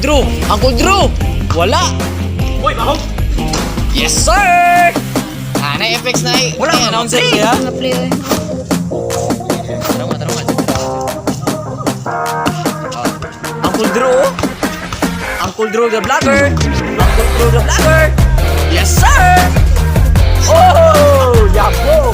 Drew! Uncle Drew! Wala! Uy, bahog! Yes, sir! Ah, na FX na eh. Wala Ay, announcer niya. Mga play eh. Tarong nga, tarong nga. Oh. Uncle Drew! Uncle Drew the vlogger! Uncle Drew the vlogger! Yes, sir! Oh! Yabo!